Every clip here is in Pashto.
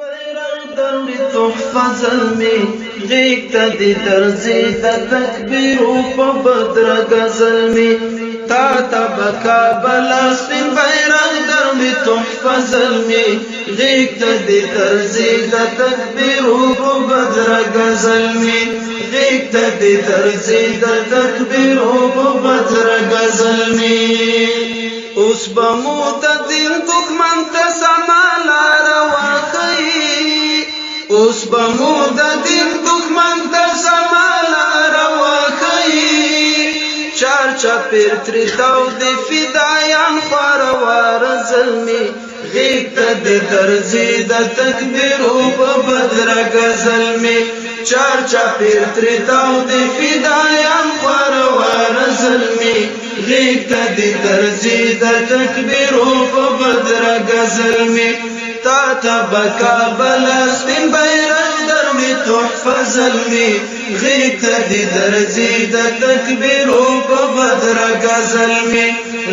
بیرغ دروړي تحفه زلمي، غېږ ته دې درځي د تکبیرو په بدرګه زلمي. تا ته به کابل سپین بیرغ دروړي تحفه زلمي، غېږ ته دې درځي د تکبیرو په بدرګه زلمي، غېږ ته دې درځي د تکبیرو په بدرګه زلمي. اوس به مو د دین دښمن ته سمه لاره وښیي، اوس به مو د دین دښمن ته سمه لاره وښیي. چار چاپېر ترې تاو دي فدایان خواره واره زلمي، غېږ ته دې درځي د تکبیرو په بدرګه زلمي. چار چاپېر ترې تاو دي فدایان خواره واره زلمي، غېږ ته دې درځي د تکبیرو په بدرګه زلمي. تا ته به کابل سپین بیرغ دروړي تحفه زلمي، غېږ ته دې درځي د تکبیرو په بدرګه زلمي،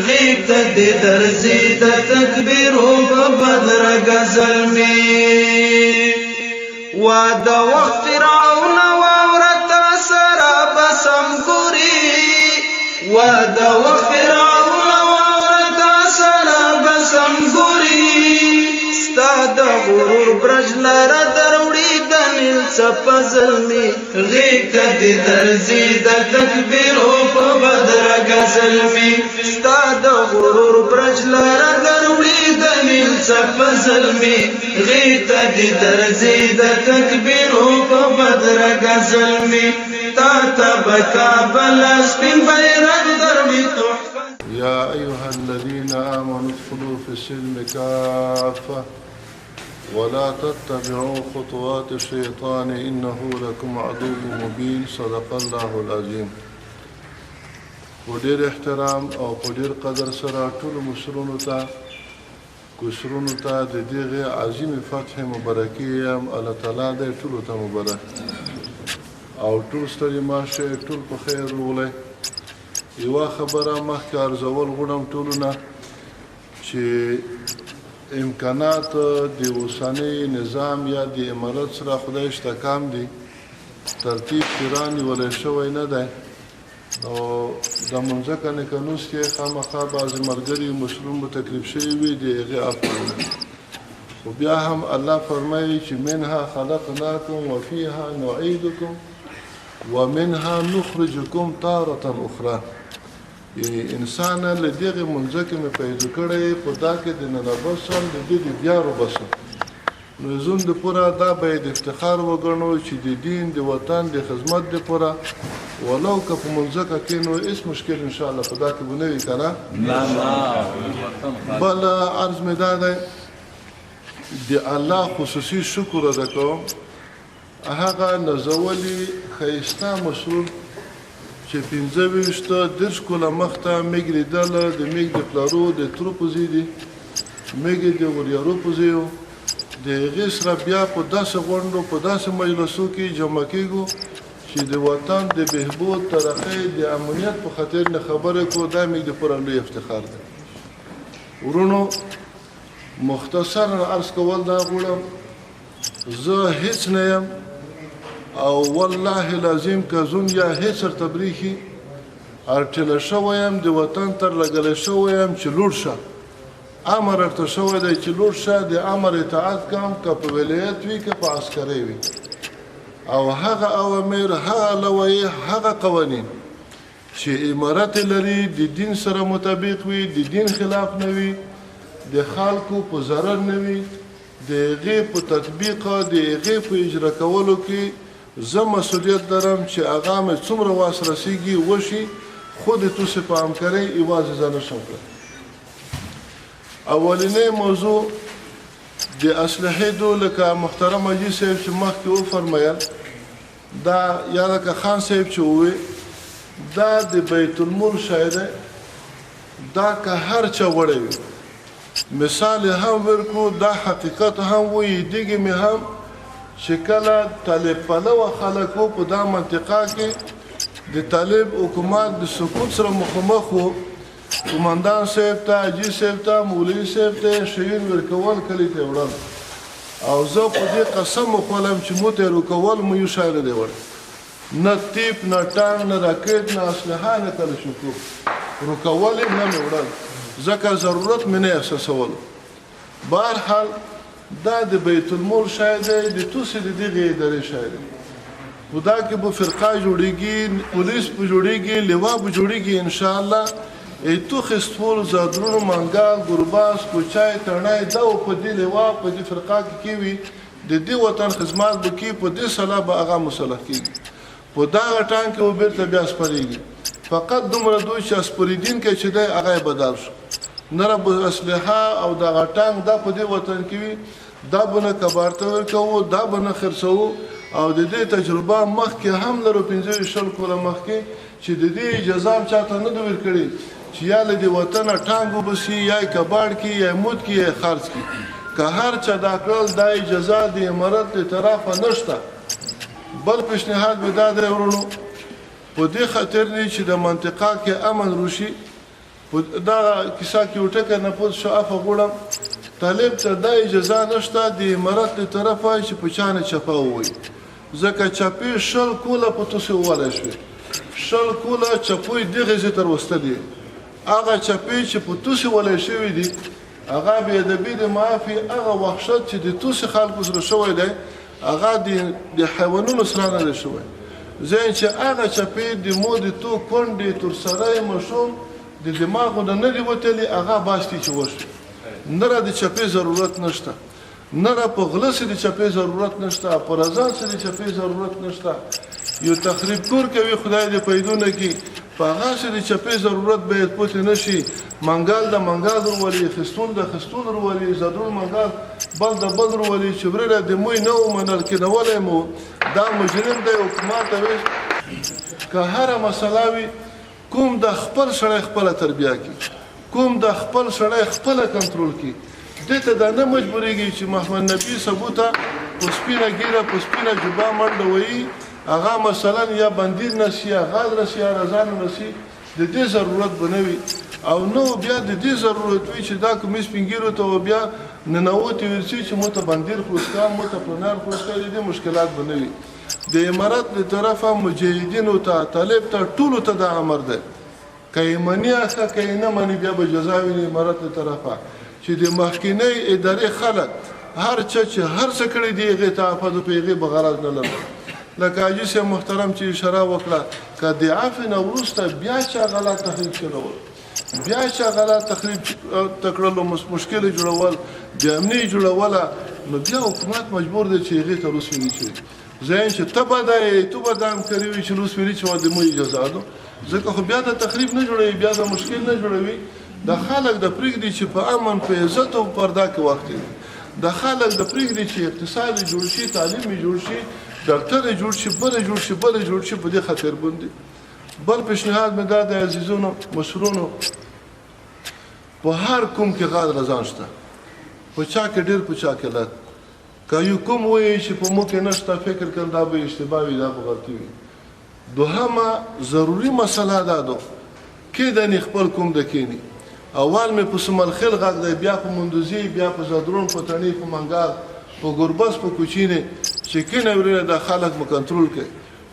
غېږ ته دې درځي د تکبیرو په بدرګه زلمي. وا د وخت فرعون واوره تا سره به سم ګوري، وا د وخت فرعون واوره تا سره به سم ګوري. ستا د غرور برج لره دروړي د نیل څپه زلمي، غېږ ته دې درځي د تکبیرو په بدرګه زلمي. ستا د غرور برج لره دروړي د نیل څپه زلمي، غېږ ته دې درځي د تکبیرو په بدرګه زلمي. تا ته به کابل سپین بیرغ دروړي تحفه. يا أيها الذين آمنوا ادخلوا في السلم كافة ولا تتبعوا خطوات الشيطان إنه لكم عدو مبين. صدق الله العظيم. په ډېر احترام او په ډېر قدر سره ټولو مشرونو ته، کشرونو ته د دغې عظیمې فتح مبارکي یم. الله تعالی دې ټولو ته مبارک او ټول ستړي ماشه، ټول په خیر وروغلی. یوه خبره مخکې ارزول غواړم ټولو نه چې امکانات د اوسنۍ نظام یا د امارت سره خدای شته کام دي، ترتیب پوره نیولی شوی نه دی. نو د منځکه نکنوس کې خامخا بعضې ملګري مشرون به تکلیف شوي وي، د هغې عفو وکړي. خو بیا هم الله فرمایي چې منها خلقناکم وفیها نعیدکم ومنها نخرجکم تارة اخرى. یعنی انسان له دغې منځکې مې پیدا کړی، په دا کې د ننه بسم د دې د بیا روبسم. نو زوم د پوره دا باید افتخار وګڼو چې د دین د وطن د خدمت د پوره ولو که په منځکه کې نو هېڅ مشکل انشاءالله په دا کې به نه وي که نه. بل عرض مې دا دی د الله خصوصي شکر ادا کوم، هغه نزولي ښایسته مسرور چې 25 30 کاله مخته مېږ لیدل، د مېږ د پلارو د ترو په ځای دي، مېږ د وریارو په ځای و، د هغې سره بیا په داسې غونډو په داسې مجلسو کې جمع کېږو چې د وطن د بهبود، ترقۍ، د امنیت په خاطر نه خبرې کړو. دا مېږ د پوره لوی افتخار دی. ورونو مختصراً عرض کول دا غواړم، زه هیڅ نه یم او والله العظیم که زون یا هیڅ ورته برېښي ارټله شوی یم، د وطن تر لګلی شوی یم چې لوړ شه، امر ورته شوی دی چې لوړ شه، د امر اطاعت کوم، که په ولایت وي که په عسکرۍ وي. او هغه اوامر، هغه لوایح، هغه قوانین چې امارت لري د دین سره مطابق وي، د دین خلاف نه وي، د خلکو په ضرر نه وي، د هغې په تطبیق، د هغې په اجرا کولو کې زه مسؤلیت لرم چې هغه مې څومره واس رسیږي وشي، خو د تاسې په همکارۍ یوازې زه نه شم کړی. اولنۍ موضوع د اسلحې دو، لکه محترم حاجي صاحب چې مخکې وفرمیل، دا یا لکه خان صاحب چې ووی، دا د بیت المال شی دی، دا که هر چا وړی وي، مثال یې هم ورکړو، دا حقیقت هم و، یادېږي مې هم چې کله طالب پلوه خلک وو په دا منطقه کې، د طالب حکومت د سقوط سره مخامخ وو، قومندان صاحب ته، حاجي صاحب ته، مولوي صاحب ته یې شیون ورکول، کلي ته یې وړل. او زه په دې قسم وخوړم چې مو ته روکول مو یو شی نه دی وړی، نه تیپ، نه ټانګ، نه راکټ، نه اسلحه، نه کلشنکوف روکول یې نه مې وړل، ځکه ضرورت مې نه احساسولو. بهرحال دا د بیت المال شی دی، د توسې د دغې ادارې شی دی. په دا کې به فرقه جوړېږي، پولیس به جوړېږي، لوا به جوړېږي انشاءالله. ایتو خستول، زادرونو، منګال، ګرباز، کوچای، تڼی، دا په دې لوا په دې فرقه کې کېوي، د دې وطن خدمات به کوي، په دې سلا به هغه مسلح کېږي. په دغه ټانک کې به بېرته بیا سپرېږي. فقط دومره دوی چې سپرېدونکی چې دی هغه یې بدل شو. نره به اسلحه او دغه ټانک دا په دې وطن کې وي، دا به نه کباړ ته ورکوو، دا به نه خرڅوو. او د دې تجربه مخکې هم لرو، 25 20 کاله مخکې، چې د دې اجازه هم چاته نه ده ورکړې چې یا له دې وطنه ټانګ وبسي، یا یې کباړ کړي، یا یې موت کړي، یا یې خرڅ کړي. که هر چا دا کړل، دا اجازه د امارت له طرفه نشته. بل پیشنهاد مې دا دی ورونو، په دې خاطر نه چې د منطقه کې امن روشي، په دغه کیسه کې یو ټکی نه پوه شو، عفو غواړم. طالب ته دا اجازه نشته د امارت له طرفه چې په چا نه چپه ووایي، ځکه چپې 20 کاله په توسې ووهلی شوې، 20 کاله چپوی دغې ځای ته راوستلې. هغه چپې چې په توسې وهلی شوي دي، هغه بې ادبي د معافي، هغه وحشت چې د توسې خلکو سره شوی دی، هغه د حیوانونو سره نه دی شوی. ځکه چې هغه چپې د مو د تو کونډې تر سرای مشوم د دماغو نه نه دي وتلي، هغه باستي چې وشو. نره د چپې ضرورت نشته، نره په غله سره د چپې ضرورت نشته، په رضا سره د چپې ضرورت نشته. یو تخریب کور کوي، خدای دې پیدا نه کړي، په هغه سره د چپې ضرورت باید پوتې نه شي. منګال د منګال ورولي، خستون د خستون ورولي، زدرون منګال بل د بل ورولي، چې ورېره د موی نه ومنل کېنولی مو، دا مجرم دی. حکومت ته ویل که هره مسله وي، کوم د خپل سړی خپله تربیه کړي، کوم د خپل سړی خپله کنټرول کړي، دې ته دا نه مجبورېږي چې محمد نبي سبوته په سپینه ږیره په سپینه جبه منډه وهي، هغه مثلا یا بندیر نسی، یا غال رسي، یا رضان رسي، د دې ضرورت به نه وي. او نو بیا د دې ضرورت وي چې دا کومې سپینږیرو ته به بیا ننوتې ورسي چې مو ته بندیر خلاص کا، مو ته پلنار خلاص کا، د دې مشکلات به نه وي. د امارت له طرفه مجاهدینو ته، طالب ته، ټولو ته دا امر دی، که یې مني اخه، که یې نه مني بیا به جزا ویني امارت له طرفه، چې د مخکینۍ ادارې خلک هر چا چې هر څه کړي دي هغې ته عفو ده، په هغې به غرض نه لرم. لکه حاجي صاحب محترم چې اشاره وکړه، که د عفوې نه وروسته بیا چا غلط تخریب چلول، بیا چا غلط تخریب ته کړلو، مشکل یې جوړول، بې امني یې جوړوله، نو بیا حکومت مجبور دی چې هغې ته روس ویني چې ځای چې ته به دا یې، ته به دا همکاري وي چې روس ویني چې د مو اجازه ده، ځکه خو بیا د تخریب نه جوړوي، بیا د مشکل نه جوړوي. د خلک د پرېږدي چې په امن، په عزت او په پرده کې وخت تېروي. د خلک د پرېږدي چې اقتصاد یې جوړ شي، تعلیم یې جوړ شي، ډاکټر یې جوړ شي، بل یې جوړ شي، بل یې جوړ شي، په دې خاطر باندې. بل پیشنهاد مې دا دی عزیزونو مشرونو، په هر کوم کې غاد رضان شته، په چا کې ډېر، په چا کې لږ. که یو کوم وایي چې په موږ کې نشته، فکر کوم دا به اشتباه وي، دا به غلطي وي. دوهمه ضروري مسله دا ده، کېدنې خپل کوم د کینی. اول مې په سملخیل غږ دی، بیا په مندوزي، بیا په زدرون، په تڼۍ، په منګال، په ګربز، په کوچینې، چې کینه ورېره دا خلک مو کنټرول کړي،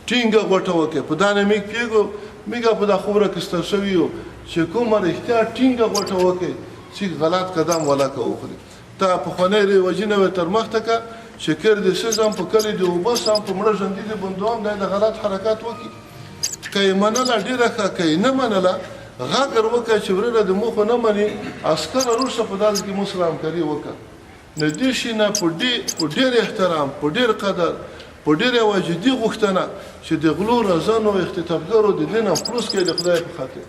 ټینګه غوټه وکړي. په دا نه میږ پیږو، میږه په دا خبره کې ستر شوي یو چې کومه رښتیا ټینګه غوټه وکړي، چې غلط قدم ولاکه وخوري. تا پخوانی رواجونه وې تر مخته که چې کر دې سزم، په کلي دې اوبه سم، په مړه ژوندي دې بندوم، دی د غلط حرکت وکړي. که یې منله ډېره ښه، که یې نه منله غږ ور وکړه چې ورېره د موخو نه مني، عسکر وروسته په داسې کې مو سره همکاري وکړه. نو دې شي نه په ډېر احترام، په ډېر قدر، په ډېر یوه جدي غوښتنه چې د غلو، رزنو، اختطافګرو د دین هم خلاص کړئ د خدای په خاطر.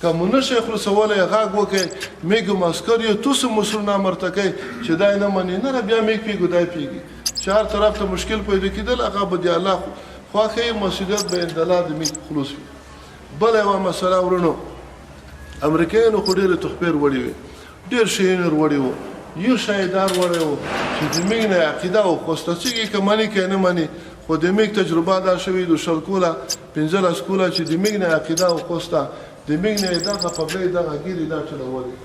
که مو نه شئ خلاصولی غږ وکړئ، میږ معسکر یو، تاسو مسلمان امر ته کوئ چې دا یې نه مني، نه بیا میږ پیږو، دا یې پیږي. چې هر طرف ته مشکل پیدا کېدل، هغه به د الله خوښه وي، مسؤلیت به اندلا د میږ خلاص وي. بله یوه مسله ورونو، امریکایانو خو ډېرې تحفې وروړې وې، ډېر شیان یې وروړي وو، یو شی دا وروړی و چې د میږ نه یې عقیده وخوسته، څه که مني که نه مني، خو د میږ تجربه دا شوې د 20 کاله 15 کاله چې د میږ نه یې عقیده وخوسته، د میږ نه یې دغه پګړۍ، دغه ږیرې دا چلولې،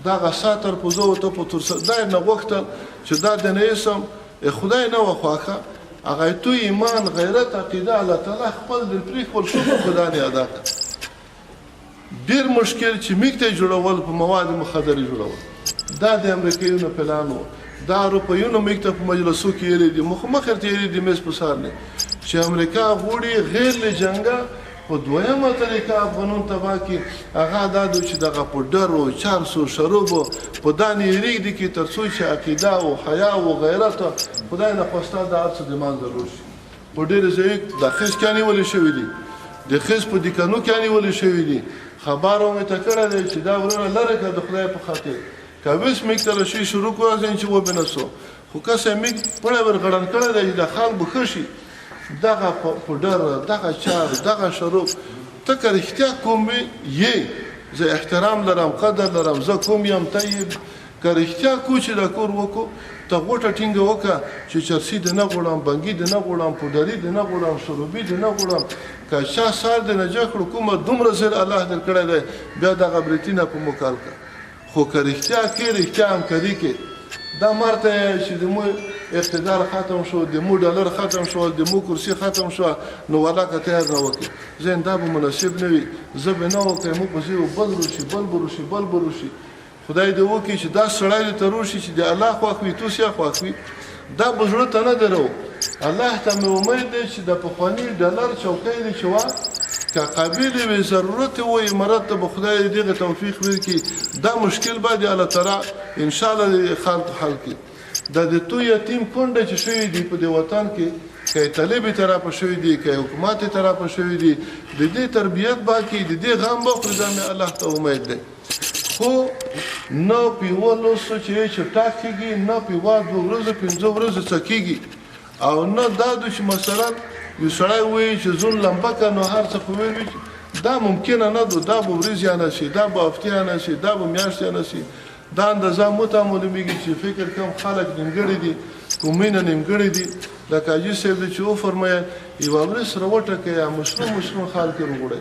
دغه ساتر په زو ته په تر دا نه غوښتل چې دا د نه سم خدای نه وخواخه هغه تو ایمان غیرت عقیده الله تعالی خپل د پری خپل شکر خدای نه ادا کړ. ډیر مشکل چې میږ ته جوړول په مواد مخدره جوړول، دا د امریکایونو پلان و، دا اروپایونو میږ ته په مجلسو کې یې دي مخ مخ ته یې دي مېز په سر نه چې امریکا غوړي غیر له جنګه په دویمه طریقه افغانون تباه کړي. هغه دا دی چې دغه په ډرو چرسو شروبو په دانې رېږدي کې تر څو چې عقیده او حیا او غیرت خدای نخواسته دا هر څه د منځه لوړ شي. په ډېرو ځایو د خیز کې نیولې شوي دي، د خیز په دکانو کې نیولې شوي دي. خبر مې ته کړی دی چې دا ورونه لرې کړه د خدای په خاطر، که ویس مېږ ته له شي شروع کړو چې وبه نه سو، خو کسې مېږ پړی ورغړن کړی دی چې د خلک به ښه شي. دغه پوډر، دغه چار، دغه شروب، ته که رښتیا کوم وي یې، زه احترام لرم، قدر لرم، زه کوم یم ته یې، که رښتیا کو چې دا کور وکړو، ته غوټه ټینګه وکړه چې چرسي دې نه غواړم، بنګي دې نه غواړم، پوډري دې نه غواړم، شروبي دې نه غواړم، که چا سار دې نه جګ کړو کومه دومره زر الله درکړی دی، بیا دغه برېتینه په مو کار کړه. خو که رښتیا کې رښتیا همکاري کې، دا مرته چې د مو اقتدار ختم شو، د مو ډالر ختم شو، د مو کرسي ختم شو، نو والا که تیار نه وکړي، زه دا به مناسب نه وي، زه به نه وکړم، مو پسې بل روشي بل به روشي بل به روشي. خدای دې وکړي چې دا سړی دې ته روشي چې د الله خوښ وي، توسیا خوښ وي، دا به زړه ته نه درو. الله ته مې امید دی چې د پخواني ډالر چوکۍ دې چې وه، که قابل وي ضرورت و امارت ته به خدای دغه توفیق ورکړي. دا مشکل به د الله تعالی انشاءالله د خلق حل کړي. دا د تو یتیم کونډه چې شوي دي په دې وطن کې، که طالب یې طرفه شوي دي، که حکومت یې طرفه شوي دي، د دې تربیت باکي، د دې غم به خوري، دا مې الله ته امید دی. خو نه په یوه لوسو چې چټک کېږي، نه په یوه دوه ورځو پنځه ورځو څه کېږي، او نه دا د چې مثلا یو سړی وایي چې زون لمبه که نو هر څه خو ویل وي، دا ممکنه نه ده. دا به ورځې نه شي، دا به هفتې نه شي، دا به میاشتې نه شي. دا اندازه مو ته معلومېږي چې فکر کوم خلک نیمګړي دي، کومینه نیمګړي دي. لکه حاجي صاحب دی چې وفرمایل یوه ورځ سره وټکه یا مشرو مشرو خلک یې وروغوړی،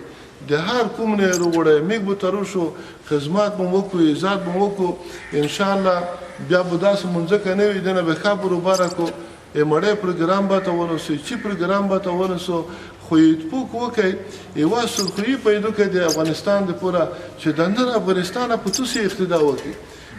د هر کوم نه یې وروغوړی، موږ به تر شو خدمت به وکړو، عزت به وکړو انشاءالله. بیا به داسې مونځکه نه وي، دنه به ښه بروباره کړو، مړی پروګرام به ته ونیسو، چی پروګرام به ته ونیسو، خو اتفاق وکړئ، یوه سرخویي پیدا کړئ د افغانستان دپاره چې د نن افغانستان په څه شي اقتدا وکړي،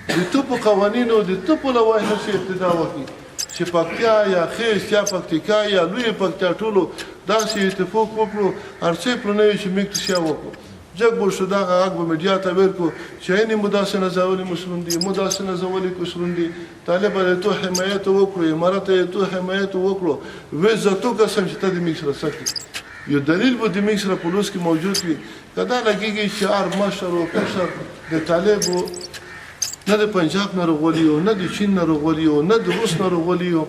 د ته په قوانینو، د ته په لوایحو شي اقتدا وکړي، چې پکتیا یا خیست یا پکتیکا یا لویې پکتیا ټولو داسې اتفاق وکړو، هر څه پر نه وي چې موږ تشیا وکړو. جګ به شو دغه غږ به میډیا ته ورکړو چې عینې مو داسې نزولي مشرون دي، مو داسې نزولي کشرون دي، طالب یې تو حمایت وکړو، امارت یې تو حمایت وکړو، وې زه تو قسم چې ته د موږ سره څه کړې. یو دلیل به د موږ سره په لوس کې موجود وي. که دا لګېږي چې هر مشر او کشر د طالب نه د پنجاب نه راغلي یو، نه د چین نه راغلي یو، نه د روس نه راغلي یو،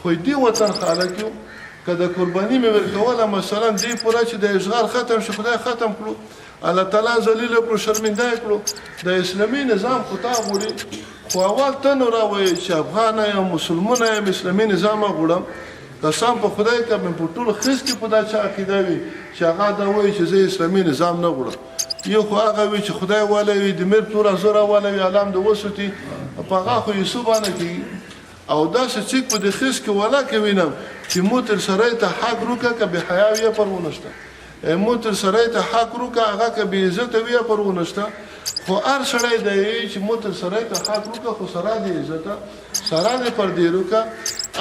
خو دې وطن خلک یو. که د قرباني مې ورکوله مثلا دې پوره چې د اشغال ختم شي، خدای ختم کړو، الله تعالی ذلیل کړو، شرمنده یې کړو. د اسلامي نظام خو تا غوړي، خو اول ته نو راوایې چې افغان یم، مسلمان یم، اسلامي نظام غوړم. قسم په خدای که مې په ټول خیز کې په دا چا عقیده وي چې هغه دا وایي چې زه اسلامي نظام نه غوړم. یو خو هغه وي چې خدای والی وي، د میر توره زوره والی وي، علم د وسوتي، په هغه خو یې څه باندې کېږي. او داسې څوک په دې خیز کې ولا که وینم چې مو تر سړی ته حق روکه که بې حیا وي پر ونشته، مو تر سړی ته حق روکه هغه که بې عزته وي پر ونشته. خو هر سړی دی چې مو تر سړی ته حق روکه، خو سره دې عزته، سره دې پر دې روکه،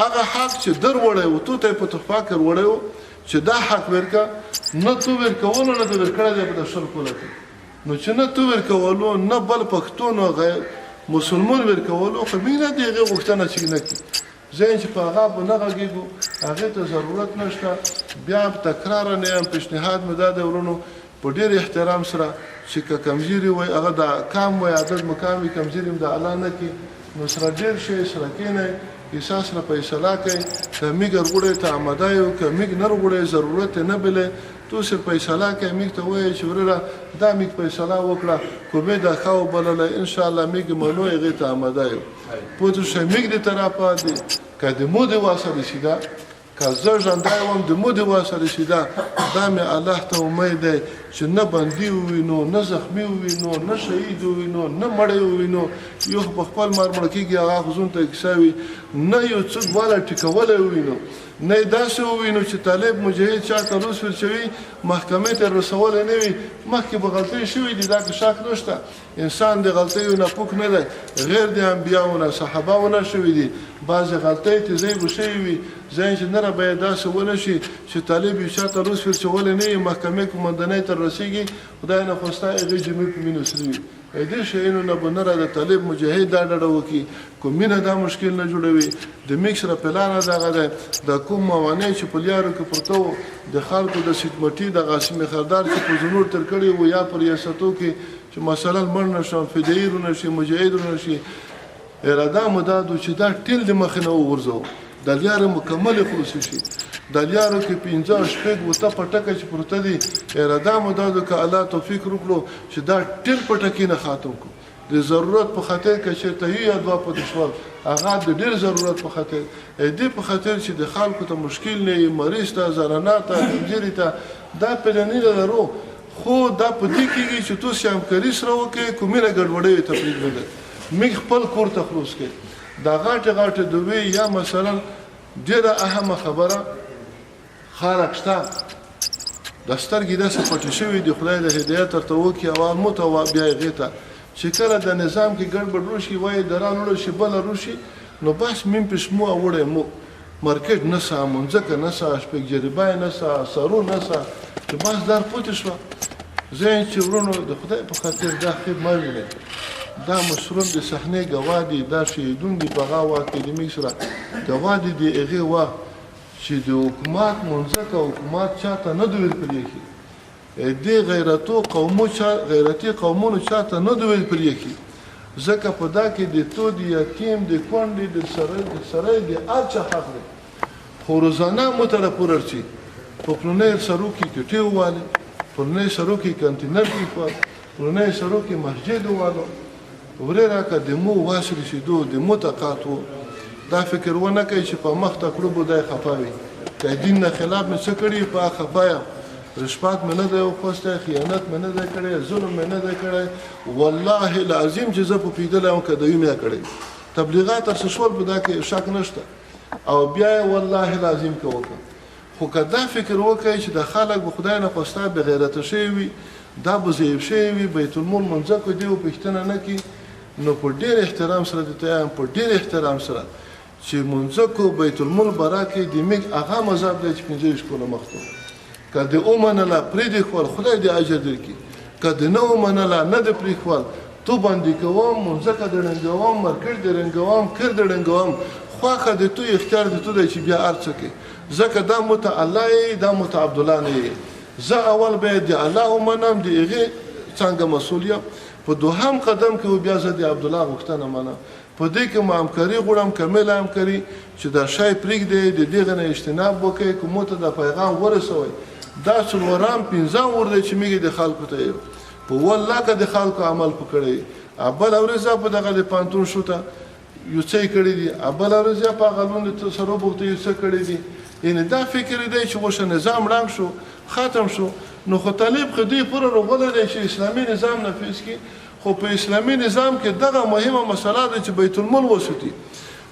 هغه حق چې در وړی و، تو ته یې په تحفه کې وړی و چې دا حق ورکه، نه تو ورکولو نه دې ورکړی دی په د شل کلو کې. نو چې نه تو ورکولو، نه بل پښتون او غیر مسلمان ورکولو، خو موږ نه د هغې غوښتنه چې نه کړي. ځای چې په هغه به نه غږېږو، هغې ته ضرورت نشته. بیا هم تکراره نه یم، پیشنهاد مې دا دی ورونو په ډېر احترام سره چې که کمزوري وای، هغه دا کم وای، عدد مو کم وي، کمزوري هم د الله نه کړي، نو سره ډېر شي، سره کښېنئ، احساس سره فیصله کوي. که موږ ورغوړی ته آماده یو، که موږ نه ورغوړی ضرورت یې نه بلې، تو سره فیصله کوي. موږ ته وایي چې وروره دا موږ فیصله وکړه، کومې دا ښه وبلله، انشاءالله موږ منو، هغې ته آماده یو. پوه شئ، موږ دې طرفه دي که د مو د واسه رسیده، که زه ژوندی وم د مو د واسه رسیده، دا مې الله ته امید دی چې نه بندي ووینو، نه زخمي ووینو، نه شهید ووینو، نه مړی ووینو. یو خو په خپل مار مړ کېږي، هغه خو ځون ته کیسه وي. نه یو څوک والا ټیکولی ووینو، نه یې داسې ووینو چې طالب مجاهد چاته روس ورچوي، محکمې ته رسولی نه وي. مخکې به غلطۍ شوې دي، دا که شک نشته. انسان د غلطیو نه پوک نه دی، غیر د انبیاو نه صحابهو نه شوي دي. بعضې غلطۍ تیزۍ به شوې وي، ځای چې نره باید داسې ونه شي چې طالب یو چاته روس ورچولی نه وي، محکمې قومندانۍ ته رسېږي، خدای نخواسته هغې جمعې په وینو سرې وي. دې شیانو نه به نره د طالب مجاهد دا ډډه وکړي، کوم مینه دا مشکل نه جوړوي. د میک سره پلانه دغه دی، دا کوم موانع چې په لیارو کې پرته وو، د خلکو د سیټمټي د غاسمې خردار چې په زونور تر کړي وو، یا په ریاستو کې چې مثلا مړ نه شم، فدایي رونه شي، مجاهد رونه شي، اراده مو دا ده چې دا ټیل د مخې نه وغورځوو، د لیارې مکملې خلاصې شي. د لیارو کې 5 شپږ وته پټکه چې پروته دي، اراده مو دا ده که الله توفیق وکړو چې دا ټیل پټکې نه ختم کړو. د ضرورت په خاطر که چېرته یو یا دوه پاتې شول، هغه د ډېر ضرورت په خاطر، دې په خاطر چې د خلکو ته مشکل نه وي، مریض ته، زنانه ته، کمزوري ته، دا پلاني نه لرو. خو دا په دې کېږي چې تاسې همکاري سره وکړئ، کومې نه ګډوډیو ته پرېږدئ، موږ خپل کور ته خلاص کړئ. دا غاټې غاټې دوې یا مثلا ډېره اهمه خبره، خلک شته د سترګې داسې پټې شوې دي، خدای د هدایت ورته وکړي او مو ته بیا هغې ته چې کله د نظام کې ګډوډ وشي، وایي دران وړل شي، بله روشي، نو بس میم پې شمو اوړی مو مارکیټ نه سه، مونځکه نه سه، شپږ جریبه یې نه سه، سرو نه سه، چې بس لار پوتې شوه. زه یم چې وروڼو د خدای په خاطر دا خیر مه وینئ، دا مشرون د صحنې ګواه دي، دا شهیدون دي په هغه وخت کې د موږ سره ګواه دي، د هغې وخت چې د حکومت مونځکه حکومت چاته نه دی ورپرېښي، دې غیرتو قومو چا، غیرتي قومونو چاته نه دی ورپرېښي، ځکه په دا کې د تو د یتیم د کونډې د سرای د هر چا حق دی. خو روزانه مو ته راپور ورچي په پلونۍ سرو کې کټې ووالې، پلونۍ سرو کې کنټینر کېښود، پلونۍ سرو کې مسجد ووالو. ورېره که د مو واس رسېدو، د مو طاقت و، دا فکر ونه کوي چې په مخ ته کړو به دی خفه وي. که دین نه خلاف مې څه کړي په هغه خفه یم، رشوت مې نه دی وخوستی، خیانت مې نه دی کړی، ظلم مې نه دی کړی، والله العظیم چې زه پوهېدلی یم که دوی مې کړی. تبلیغات تر څه شول په دا کې شک نشته، او بیا یې والله العظیم که وکړم. خو که دا فکر وکړئ چې د خلک به خدای نه خواسته بې غیرته شوي وي، دا به ضعیف شوي وي، بیت المال منځکو دې پوښتنه نه کړي، نو په ډېر احترام سره دې ته وایم، په ډېر احترام سره چې منځکو بیت المال برا کې د موږ هغه مذهب دی چې 25 کاله مخکې و. که دې ومنله پرېږدې خپل، خدای دې اجر درکړي، که دې نه ومنله نه دې پرېښول، تو باندې کوم، منځکه دې ړنګوم، مرکټ دې ړنګوم، کر دې ړنګوم، خوښه دې تو، اختیار دې تو دی چې بیا هر څه کوې. ځکه دا مو ته الله یې، دا مو ته عبدالله نه یې. زه اول باید د الله ومنم، د هغې څنګه مسؤل یم، په دوهم قدم کې بیا زه د عبدالله غوښتنه منم. په دې کې مو همکاري غواړم، کامله همکاري، چې دا شی پرېږدئ، د دې نه اجتناب وکړئ، که مو ته دا پیغام ورسوئ. دا څلورم پنځم ور دی چې موږ د خلکو ته یو په والله که د خلکو عمل په کړی. بله ورځ په دغه د پوهنتون شو ته یو څه یې کړي دي، بله ورځ په هغه لوندې سرو بوخته یو څه کړي دي. یعنې دا فکر دی چې اوس نظام ړنګ شو، ختم شو، نو خو طالب خو دوی پوره روغلی دی چې اسلامي نظام نفیس کړي. خو په اسلامي نظام کې دغه مهمه مسله ده چې بیت المال وساتي.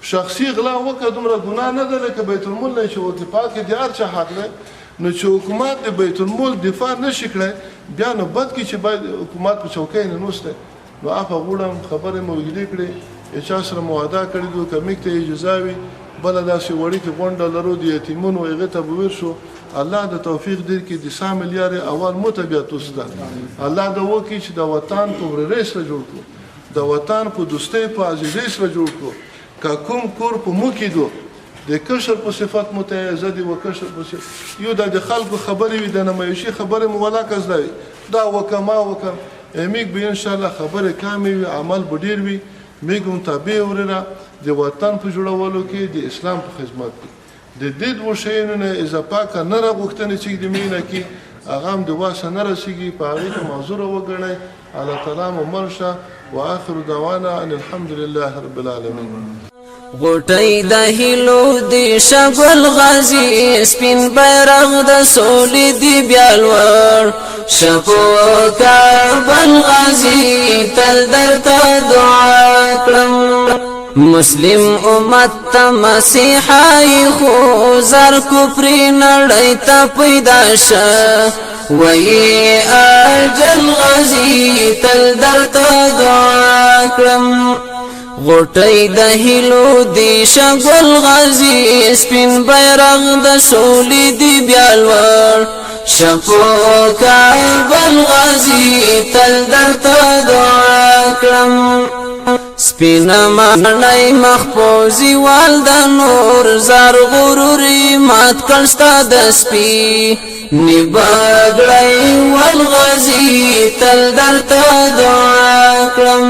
شخصي غلا وکړه دومره ګناه نه ده لکه بیت المال نه چې وکړي، په کې د هر چا حق دی. نو چې حکومت د بیت المال دفاع نه شي کړی، بیا نو بد کړي چې باید حکومت په چوکۍ ننوستی. نو عفه غواړم، خبرې مو اوږدې کړې، چا سره مو وعده کړې ده، که موږ ته اجازه وي بله داسې وړوکې غونډه لرو د یتیمونو، هغې ته به ویر شو. الله د توفیق درکړي، د سمې لارې اول مو ته بیا تاسو ته الله د وکړي چې د وطن په ورېرۍ سره جوړ کړو، د وطن په دوستۍ په عزیزۍ سره جوړ کړو. که کوم کور په مو کې دو د کشر په صفت مو ته زه د یوه کشر په صفت یو دا د خلکو خبرې وي، د نمایشي خبرې مو ولاکه زده وي، دا وکړه ما وکړه، موږ به انشاءالله خبرې کمې وي، عمل به ډېر وي. موږ هم تابع ورېره د وطن په جوړولو کې، د اسلام په خدمت کې. د دې دوو شیانو نه اضافه که نه راغوښتنې چې د مینه کې هغه هم د واسه نه رسېږي، په هغې کې معذوره وګڼئ. الله تعالی مو مل شه. وآخر دعوانا ان الحمد لله رب العالمين. غوټۍ د هیلو دی شګل غازی، سپین بیرغ د سولې دی بیا لوړ. شپو کابل غازی، تل درته دعا کړم. مسلم امت ته مسیحای، خو زر کوپری نړۍ ته پیدا شه. وی اجل غازی، تل درته دعا کړم. غوټۍ د هیلو دی شګل غازی، سپین بیرغ د سولې دی بیا لوړ. شپو کابل غازی، تل درته دعا کړم. سپینه ماڼۍ مخ پوزي وال د نور، زار غروري مات کړ ستا د سپي نیبګړی ول غازی، تل درته دعا کړم.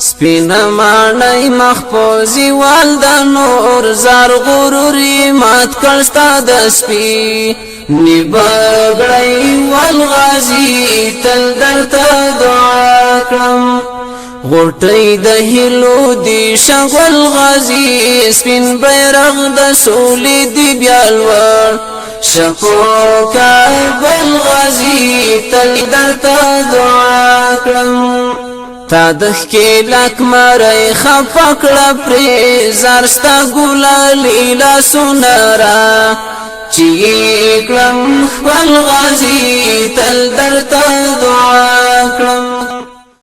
سپینه ماڼۍ مخ پوزي وال د نور، زار غروري مات کړ ستا د سپي نیبګړی ول غازی، تل درته دعا کړم. غوټۍ د هیلو دی شغل غازی، سپین بیرغ د سولې دی بیا لوړ. شپو کابل غازی، تل درته دعا کړم. تا د ښکېلاک مری خفه کړه پرې، زار ستا ګلالي لاسونه را چې کړم خپل غازي، تل درته دعا کړم.